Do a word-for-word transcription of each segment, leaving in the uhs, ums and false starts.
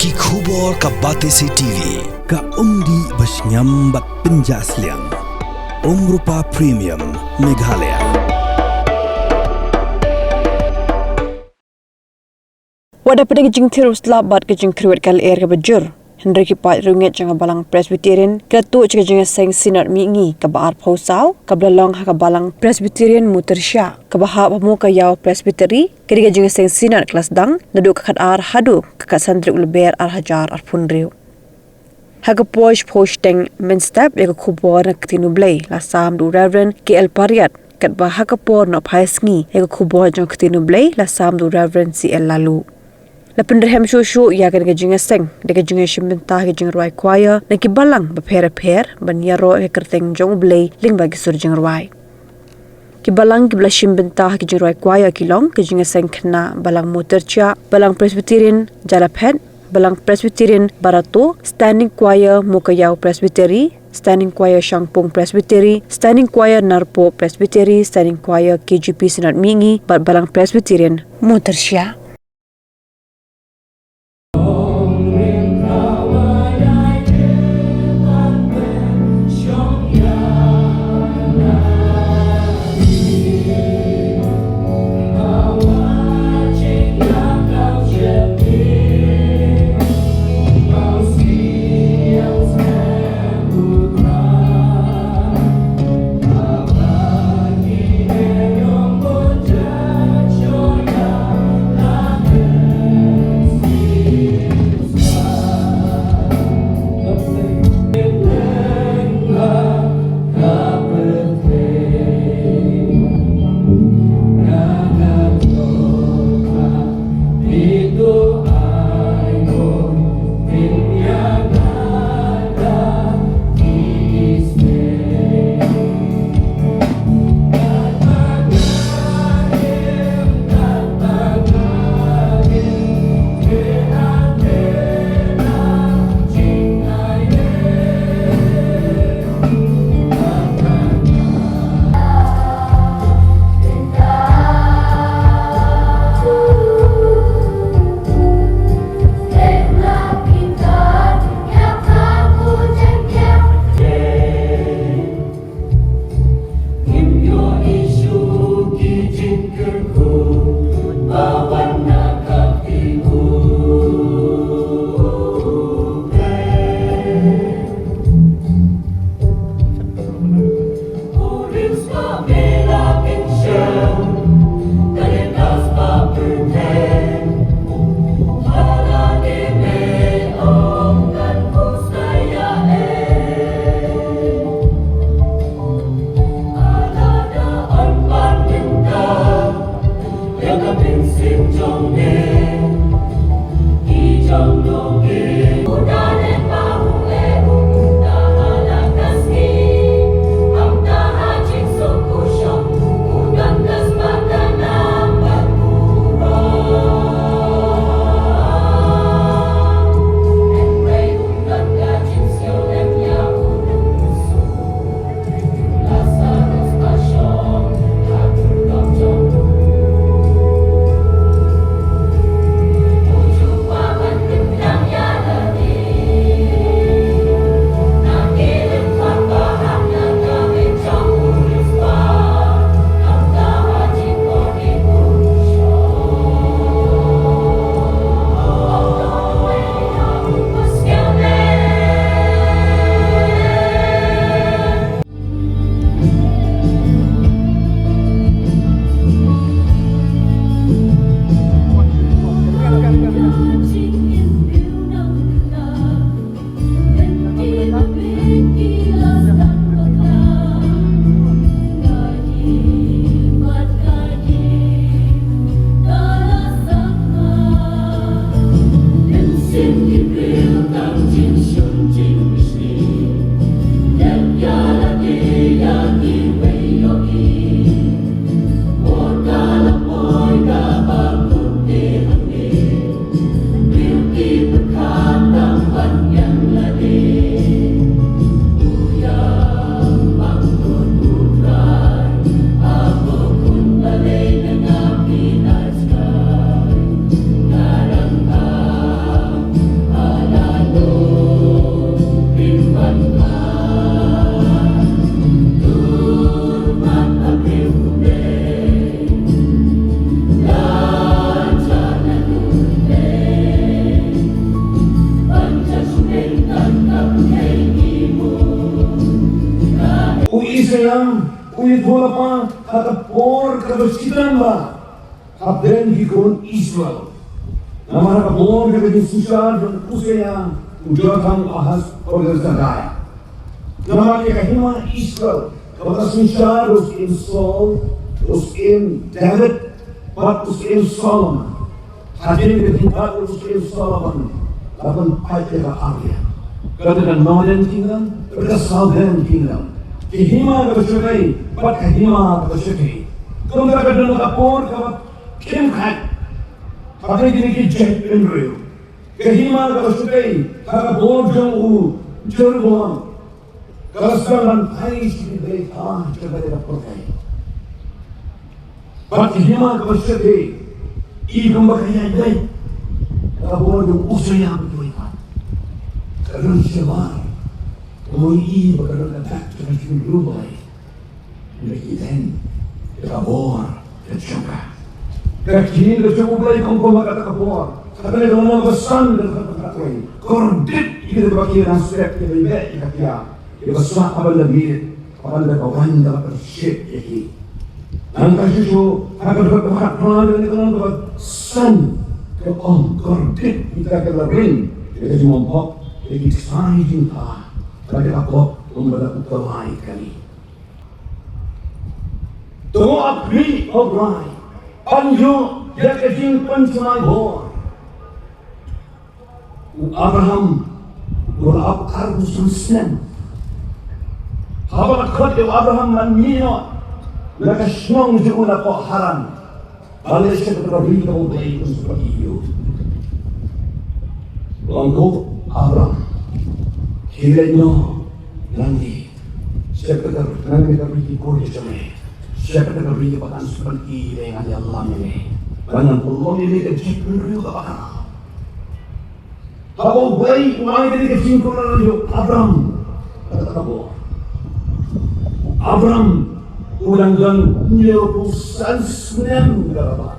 Ki khubor ka Batesi T V, ka umdih ba shngiam bad pynjah sliang. Umrupa Premium, Meghalaya. Wat da pdeng ka jingthir u slap bad ka jingkhrwit ka lyer kaba jur, hynrei ki paid riewngeit jong ka Balang Presbyterian ki la tuh sha ka jingïaseng Synod Mihngi kaba arphew saw, kaba la long ha ka Balang Presbyterian Mutirsha, kaba hap ha Mookaiaw Presbytery. Kane ka jingïaseng Synod ka la sdang naduh ka khatar haduh ka khatsan tarik u Lber ar hajar arphew hynriew. Ha ka por shiphew shiteng mynstep ïa ka khubor na ka ktien U Blei la sam da u Reverend K L Pariat, katba ha ka por nohphai sngi ïa ka khubor jong ka ktien U Blei la sam da u Reverend C L Laloo. La pynrhem shuh shuh ïa kane ka jingïaseng da ka jingïashim bynta ha ka jingrwai choir na ki balang bapher bapher ban ïaroh ïa ka kyrteng jong U Blei lyngba ki sur jingrwai. Ki balang kiba la shim bynta ha ka jingrwai choir ki long ka jingïaseng khynnah Balang Mutirsha, Balang Presbyterian Jalaphet, Balang Presbyterian Barato, Standing Choir Mookaiaw Presbytery, Standing Choir Shangpung Presbytery, Standing Choir Narpuh Presbytery, Standing Choir K J P Synod Mihngi bad Balang Presbyterian Mutirsha. Ngi pule pa ha ka por kaba shitom ba hapdeng ki khun Israel. Namar ha ka por kaba ki synshar jong u Usia, u Jotham, u Ahaz, u Hezekiah. Namar ïa ka hima Israel kaba ka synshar u syiem Saul, u syiem David bad u syiem Solomon. Hadien ka jingpait u syiem Solomon, la pynpait ïa ka arliang. Kata ka Northern Kingdom bad ka Southern Kingdom. Ka hima kaba shatei bad ka hima kaba shatei. Kumta ka don ka por kaba khim khat hapdeng kine ki jaitbynriew. Ka hima kaba shatei ha ka por jong u Jeroboam, ka la sdang ban phai sha ki blei ha jaka ka pyrthei. Bad ka hima kaba shatei, i kumba ka ïaid beit ha ka por jong u Usia ba ki wei pat. Ka don shabar, kumno i ba ka don ka dak ka jong u Blei. Ïa ki ktien, ïa ka bor ka jong ka. Ka ktien ka jong U Blei kum kum ha kata ka por. Kata ka long ba san ka kata ka ktien. Kordit ïa kata ba ki dang step ïa ba ïa ka tia. Ïa ba sah ban da miet, ban da ka wan da ka shit ïa ki. Nang ka shisha ha ka dok ka khat phra ïa ka long ba san ka ong kordit ïa ka la ring. Ïa ka jingmom pop, ïa ki ksai jingpha. Ka ïa ka pop kum ba da u kawai kali. To ap ri o Blai, ban ïoh ïa ka jingpynshai bor. U Abraham u la ap arphew san snem. Haba la khot ïa u Abraham ban mih noh na ka shnong jong u na poh Haran. Ban leit sha kata ka ri kaba U Blei un sa pynïoh ïa u. Ong ko Abram, khie leit noh nangne sha kata ka ri, nangne ka ri ki kur ki jong me, sha kata ka ri kaba ngan sa pynïoh ïa ngan ïalam ïa me, ba ngan pynlong ïa me ka jaitbynriew kaba khraw. Haba U Blei u ai kane ka jingkular ïa u Abram, kata ka bor. U Abram u dang don hynñiewphew san snem kaba.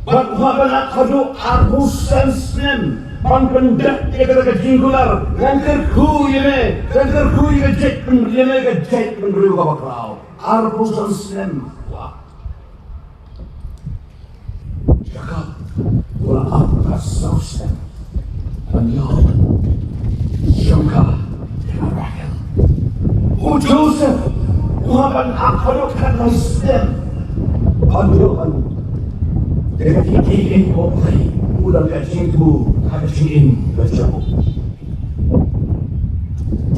Bad u hap ban lap haduh arphew san snem ban pyndep ïa kata ka jingkular. Ngan kyrkhu ïa me, ngan kyrkhu ïa ka jaitbynriew, ïa me ka jaitbynriew kaba khraw. Arphew san snem. Wah. Jakob u la ap ka sawsem ban ïoh shongkha ïa ka Rakhel. U Joseph u hap ban ap haduh khatlai snem ban ïoh ban ïa ka jingïeit ïa U Blei. U dang ka jingthmu ha ka jingim ka jong u.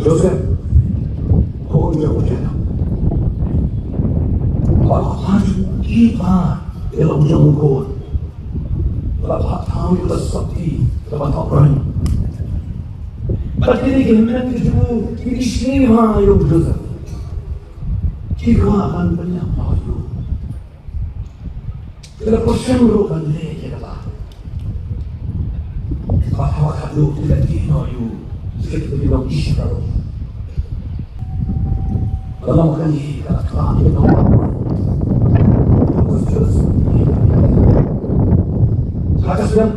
Joseph, khun jong u Jakob. Ba la phah jong u ki ba ïa la u jong u khun. Ba la phah thaw ïa la sopti, la ban hok rang. Ba kine ki hynmen ki jong u ki shim ha ïa u Joseph. Ki kwah ban pynïap ha ïa u. Ki la pyrshang ruh ban leh ïa kata. Bad haba khadduh ki la dih noh ïa u, ki la dih noh ïa u Israel. Ka long kane ka la klam ïa u. Ha ka snem,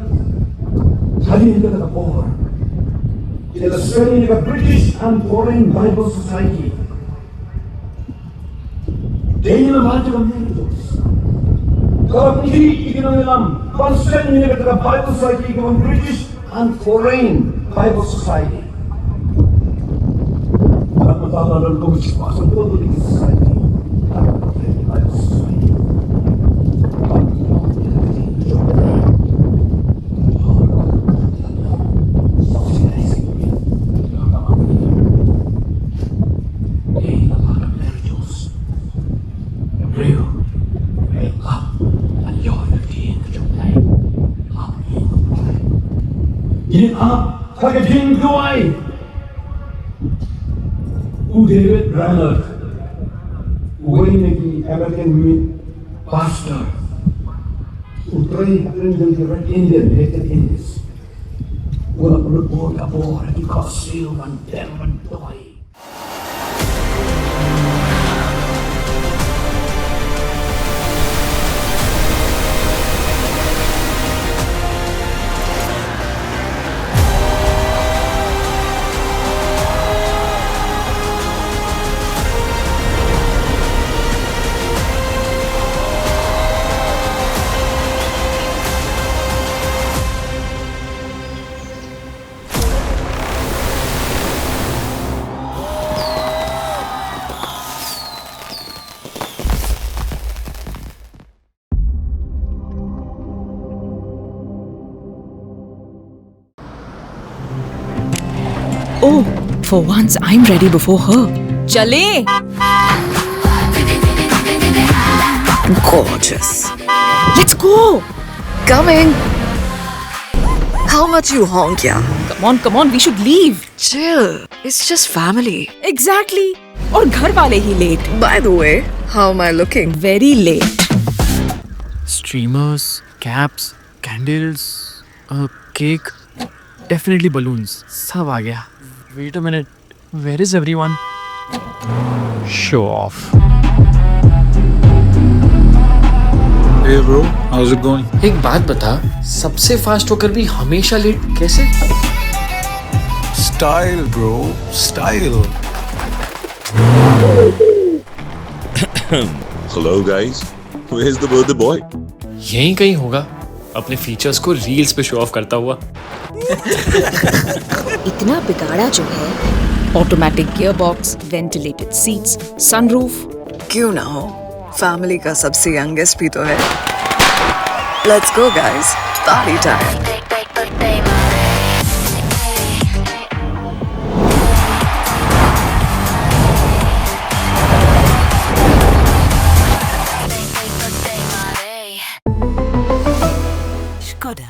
hadien kata ka por, ki la seng ïa ka British and Foreign Bible Society. Dei na ka Mary Jones. Ka la pynkhih ïa ki nongïalam ban seng ïa kata ka Bible Society, ka British and Foreign Bible Society. Ka la pynpaw ïa ka British Pastor Bible Society. Ka la pynpaw ïa ka Bible Society. Dei na ka Mary Jones. Briew, briew ap ban ïoh ïa ka ktien ka jong U Blei. Ap ïa U Blei. Ïa ap ha ka jingduwai. U David Brainerd, uwei na ki American Women Pastor, u trei hapdeng jong ki Red Indian, Native Indians. U la pynbor ka bor ha ki khohsiew ban dem ban duwai. Oh, for once, I'm ready before her. चले। Gorgeous. Let's go. Coming. How much you honk, yeah? Come on, come on, we should leave. Chill. It's just family. Exactly. और घर वाले ही late. By the way, how am I looking? Very late. Streamers, caps, candles, a cake, definitely balloons. सब आ गया. Wait a minute. Where is everyone? Show off. Hey bro, how's it going? एक बात बता, सबसे फास्ट होकर भी हमेशा लेट कैसे? Style bro, style. Hello guys, where's the birthday boy? यहीं कहीं होगा, अपने फीचर्स को रील्स पे शो ऑफ करता हुआ. इतना बिगाड़ा जो है. Automatic gearbox, ventilated seats, sunroof. क्यों ना हो, फैमिली का सबसे यंगेस्ट भी तो है. Let's go guys, party time. Skoda.